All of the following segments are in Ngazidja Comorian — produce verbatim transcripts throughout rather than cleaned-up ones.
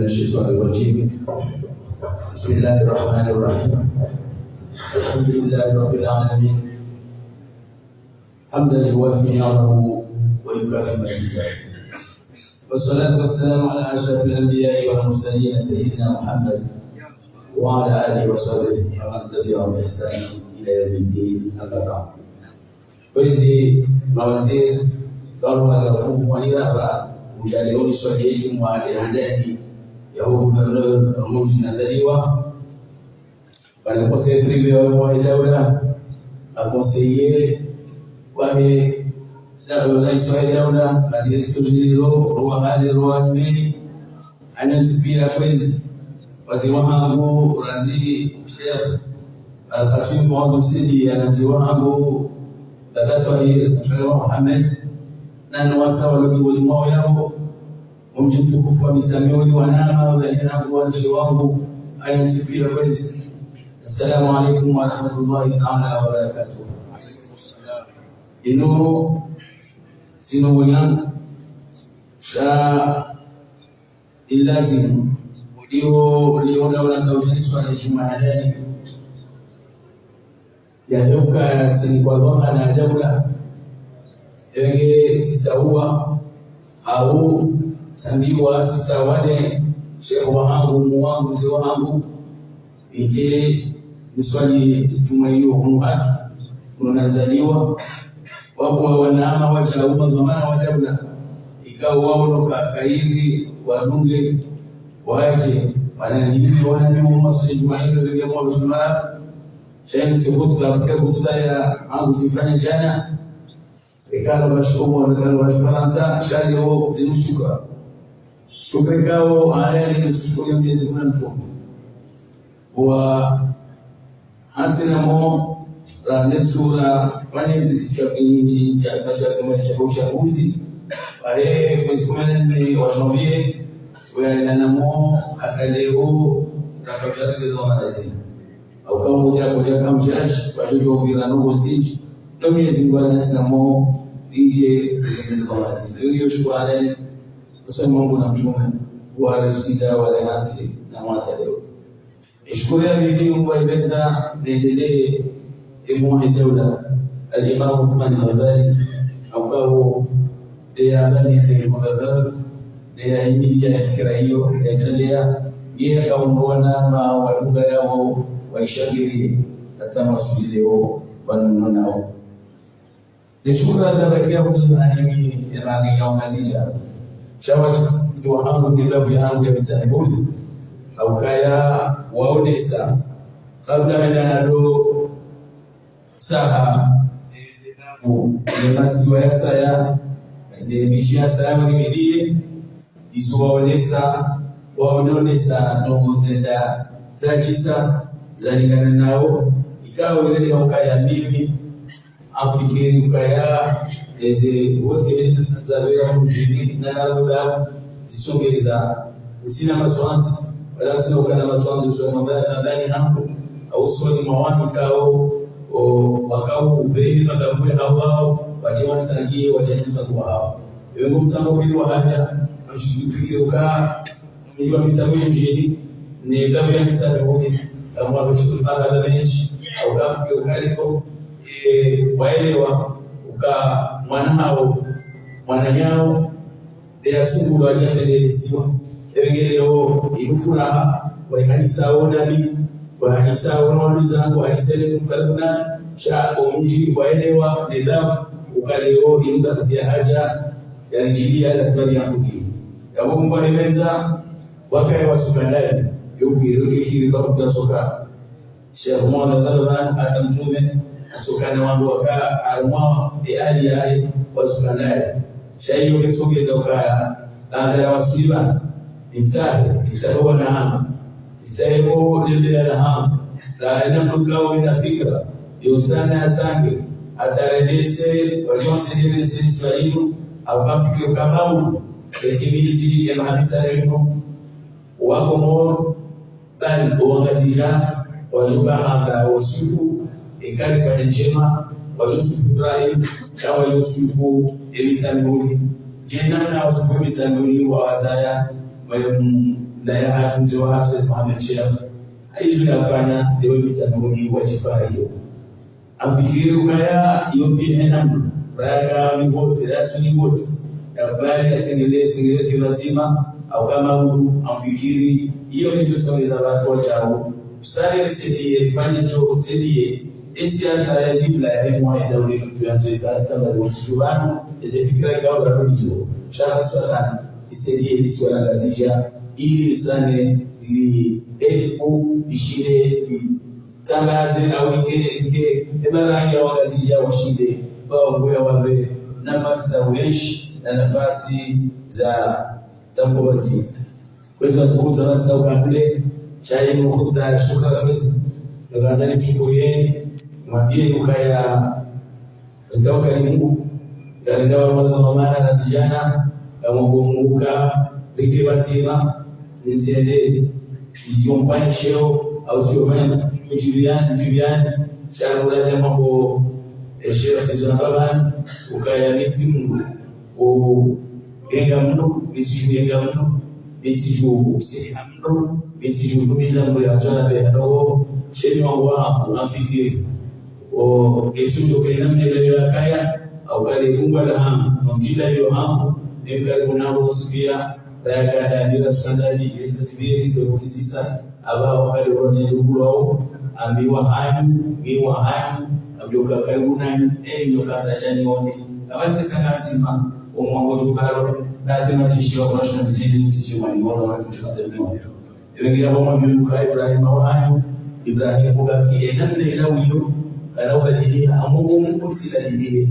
من الشيطان الرجيم. بسم الله الرحمن الرحيم. الحمد لله رب العالمين. حمدا يوافي نعمه ويكافئ مزيده. والصلاة والسلام على أشرف الأنبياء والمرسلين سيدنا محمد وعلى آله وصحبه ومن تبعهم بإحسان إلى يوم الدين. أما بعد. Kwezi mawaziri, kama wanafunzi waniraba, mjale oni swali yetu mwa ehandani ya hu gouverneur mdji nazaliwa. Wana conseiller privé wa mwa daula, a conseiller wahe da-, rais wa daula, ma directeur généraux, roi hale, roi meri, ana ntsi pia kwezi, wazee wahangu, randzi Sheikh Al-Khatib Muhammad Sidi, ana mzee wahangu, Dada Twahir, Sheikh Mohamed, na nwasa walio mwao yao, omdji mtukufu wa Misamioli, wanama, wadhalina, wanashe wangu, ana ntsi pia kwezi. Assalamu alaikum wa rahmatullahi ta'ala wa barakatuh. Inu, sinu wanyangu, sha ilazimu, uliwo, uliwo na wana kaujani swala juma halali. Ya yoka ya tsini kwa dhwamana ya daula. Enge tsitsaua, au tsambiwa tsitsawane, sheikh wahangu, mwangu, mzee wahangu. Ije niswali juma iyo hunu hatru, hunu nazaliwa. Wakuwa wanama waja uma dhwamana wa daula. Ikao waono ka kairi wadunge waje, wananihimi wana ni uma swali juma iyo, wenge mwa bishimara. Sha inu tsi hutuba, Afrika hutuba ya hangu sifanya jana. Ikalo bashikomori, ikalo bashifarantsa, sha leo zinu shukra. Shukra ikao, ale ni mshukuru Mwenyezi Mungu na mtume. Wa hansi na mo, raze tsura, fanye ndisi cha, cha, cha, cha, cha uchaguzi. Wahe, mwezi kumi na nne wa janvier, wa ya na mo, hata leo, raka uchaguzi wa madazini. Au kama uja kuja kama mjaji, wajojo uvira nongo zinji. Ndo Mwenyezi Mungu anasina mo, ije, utengeneze kwa wazi. Leo hiyo shukrani, usoni Mungu na mtume, wa rashida, wa rehansi, na mwata leo. Ishukuru ya Mwenyezi Mungu wa ibeza, nendelee, emu wa daula, Al-Imam Uthman Ghazali, au kawo, ndeya bani nde gouverneur, ndeya himiliya fikira iyo, ndeya tendea, ngiye kaundrwana ma wadunga yawo waishangiriye, hata maswili leo wanunonao. Ze shukra zabakia kutuza hanimi ya rangi ya Ungazidja. Sha wadji wahangu ni bavu yahangu ya Mitsamihuli. Au kaya waonesa. Kabla henda nado saha, ne masiwa ya saya, ne midji ya saya, mwenye midie, izo waonesa, waonesa ndrongoo zenda zadjisa, zalingana nao, ikao irele ukaya mimi, afikiri ukaya, eze wote zavira mdjini, na naroda, zisongeza, usina matswanzi, wala usina ukana matswanzi, usoni mabani, mabani hangu, au usoni mwa wanu kao, o, wakao ubehi, mababwe hawao, waje wansangie, waje msango wao. Ewe ngo msango kili wahaja, amshiki ufikiri uka, mdji wa Mitsamihuli mdjini, ne damu ya Mitsamihuli, damu wa mdji tu mara na menshi, au kafikiri uka liko, e, waelewa, uka mwana hao, mwana nyao, ndeya sungulwa dja tendele siwa. Ewe nge leo, inu furaha, wahanisa wo nami, wahanisa wo na wanduza, wahanisa ile mkaribuna, sha omdji, waelewa, ne damu, uka leo, inu ndafati ya haja, ya lijili ya lazima liambuki. Ya Mungu wa hebenza, wakaya wasuka ndaye, yo kiri, yo kiri, kwa kuya suka. Sheikh Umar Azali pvanu, hata mtume, atsukana wangu waka, harumwa, e hali yahe, wasuka ndaye. Sha iyo ketsongeza ukaya, landara wasuiba, nimtsahe, itsahe wana hama. Itsahe bo lebe ya la hama. La ina mnuka wo ina fikra, yo sana ya tsange, hata rendese, wajonsi lebe sisi swalimu, au kamfikiri kama u, etimizi, ema hamisa renu, wako mo, bali, owangazidja, wadjuka hamba, wasufu, ekali fanya ndjema, wadjo sufu Ibrahim, sha wadjo sufu, e Mitsamihuli. Djena mna wasufu e Mitsamihuli, wawazaya, mwe, mm, la ya hatru, mze wahatru Said Mohamed Cheikh, hayizo yafanya, leo mitsana huni wa djifahari yo. Amfikiri ukaya, iyo piya hena mdru, raka nivoti, rasu nivoti, yakubali, atsengele, tsengele tima tima, au kama mdru, amfikiri, iyo nidjo tsongeza wandru wadjau. Sale risaidiye, fanye djo, saidiye, esi ya ta ya djibla ya hemwa ya daula ya tsa-, tsamba za wasi shubanu, eze fikira ikao walo nizo. Shaha swatan, risaidiye, lisiwa la Ngazidja, ili risane, li, eku, lishinde, li, tangaze, au like, like, emarangi ya Wangazidja washinde, ba wangu ya wape nafasi za uenshi na nafasi za, za mkobazi. Kwezi watukufu, za wandza ukabule, shayi mu khutba ya shukra, kwezi, za kwanza nimshukuriye, mwambiye ukaya, zikao kali Mungu, kali ndawa mwaza mamana na zijana, kama Mungu ka, rike batima, nzende, iyo mpani sheo, au sio fanya, mjibiyani, mjibiyani, sha mula ya mambo, eh, Sheikh Izwa Baban, ukaya mitsi Mungu, o, yenga mno, mitsi ju yenga mno, mitsi ju usiha mno, mitsi ju kumiza mno ya tona behano, sheni wangu wa, amfikiri. O, etsu djo kena mne leo yakaya, au kale kumbwa la hamu, no mdjila yo hamu, ne mkaribu na wo sipiya, la yakada, nila sukandani, yesa zibiri, ze kuti zisa, aba wakale wanje lukulu wao, ambi wahanyu, mi wahanyu, amdjoka karibu nanyu, eni mdjoka za chani one. Aba tsesa nganzima, omwango djubaro, na ate majishi wa kuna shuna mzini, mtiji mwani, wana wakati tukatemniwa. Iwe ngira bo mwambi uka Ibrahim wahanyu, Ibrahim kubaki ena mne ila wiyo, kana ubadiliha, amu bo Mungu tsi badilihe.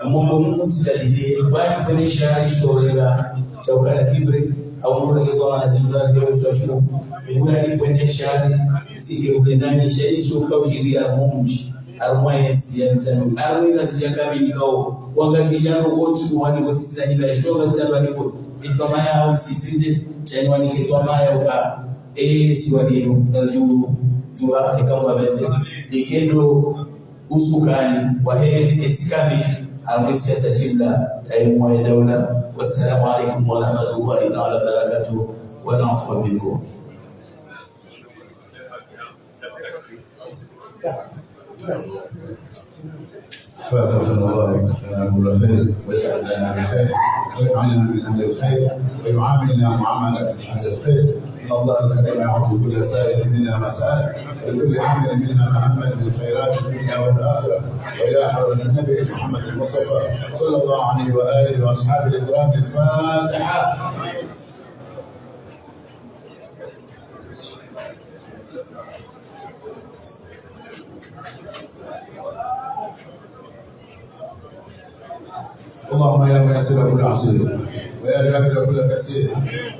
Amu bo Mungu tsi badilihe. Wani fanya shari shorenga, sha ukana kibri, au murenge kwa wana zimra leo tsachu. Iwe ni fanya shari, tsike ule nani, shari sio kaujiri ya Mungu. Harumwa yentsi ya Nzambi. Harumwa Ngazidja kamili kao. Wangazidja no wontsi kuwani voti sina hiba. Eshito Ngazidja wani voti. Itwamaya au sisinde. Shani wani ketwamaya uka. Ele siwa linu. Ngaliju, jua, eka mwa bete. Likendo usukani. Wahe etsi kamili. Harumwa siasa jimla. Ayi mwa ya daula. Wassalamu alaikum warahmatullahi taala wabarakatuh. Wal afwa minkum. فاتحة الله لنا كل خير، ويجعلنا من خير، ويجعلنا من أهل الخير، ويعاملنا معاملة أهل الخير. إن الله الكريم يعطي كل سائل منا ما سأل، ولكل عامل منا ما أمل من خيرات الدنيا والآخرة. وإلى حضرة النبي محمد المصطفى صلى الله عليه وآله وأصحابه الكرام الفاتحة. اللهم يا ميسر كل عسير، ويا جابر كل كسير،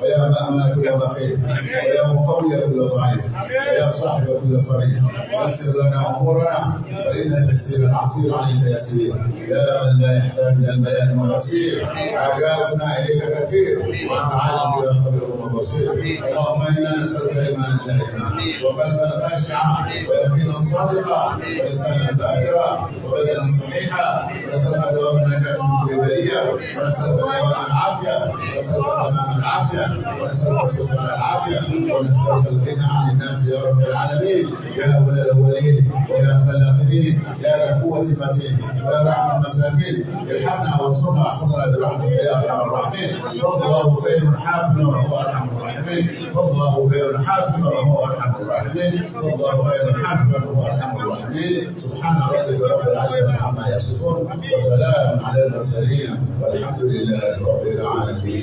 ويا مأمن كل مخيف، ويا مقوي كل ضعيف، ويا صاحب كل فريق، يسر لنا أمورنا، فإن تيسير العسير عليك يسير. يا من لا يحتاج إلى البيان والتفسير، حاجاتنا إليك كثير، وأنت عالم بها خبير وبصير. اللهم إنا نسألك إيمانا دائما، وقلبا خاشعا، ويقينا صادقا، ولسانا ذاكرا، وبدنا صحيحا، ونسألك دوام النجاة من كل بلية، ونسألك دوام العافية، ونسألك تمام العافية، ونسألك شكر العافية، ونسألك الغنى عن الناس يا رب العالمين، يا أول الأولين، ويا آخر الآخرين، يا ذا القوة المتين، ويا راحم المساكين، ارحمنا وانصرنا واحفظنا برحمتك يا أرحم الراحمين. فالله خير حافظا وهو أرحم الراحمين. فالله خير حافظا وهو أرحم الراحمين. فالله خير حافظا وهو أرحم الراحمين. سبحان ربك رب العزة عما يصفون، وسلام على المرسلين، والحمد لله رب العالمين.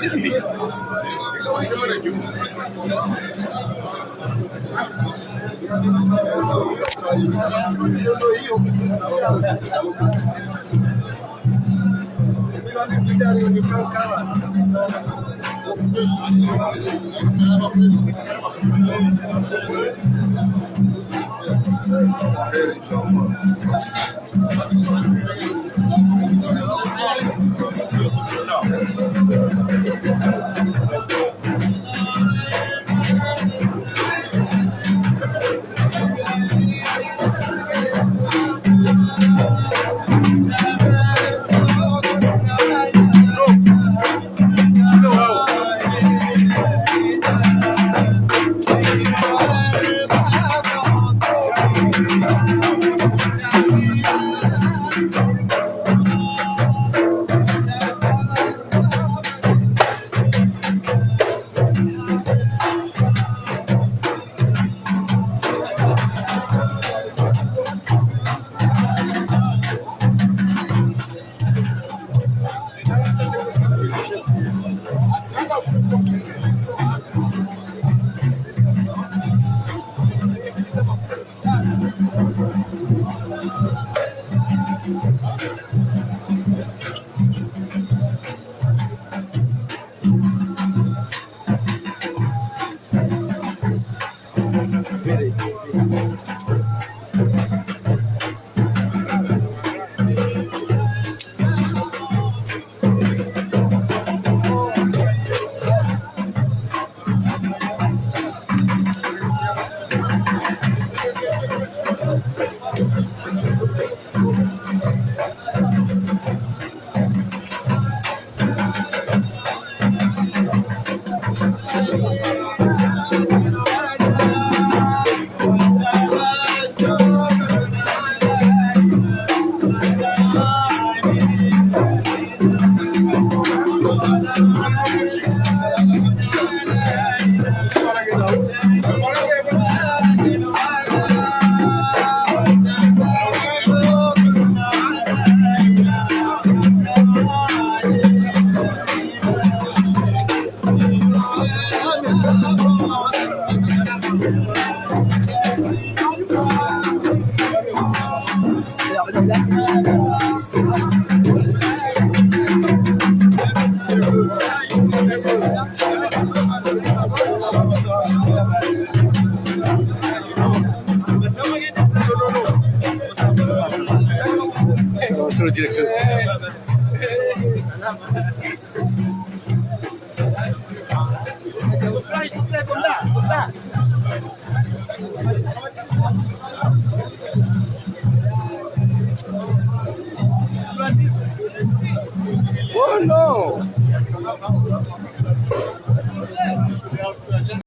Sur le directeur. Oh non!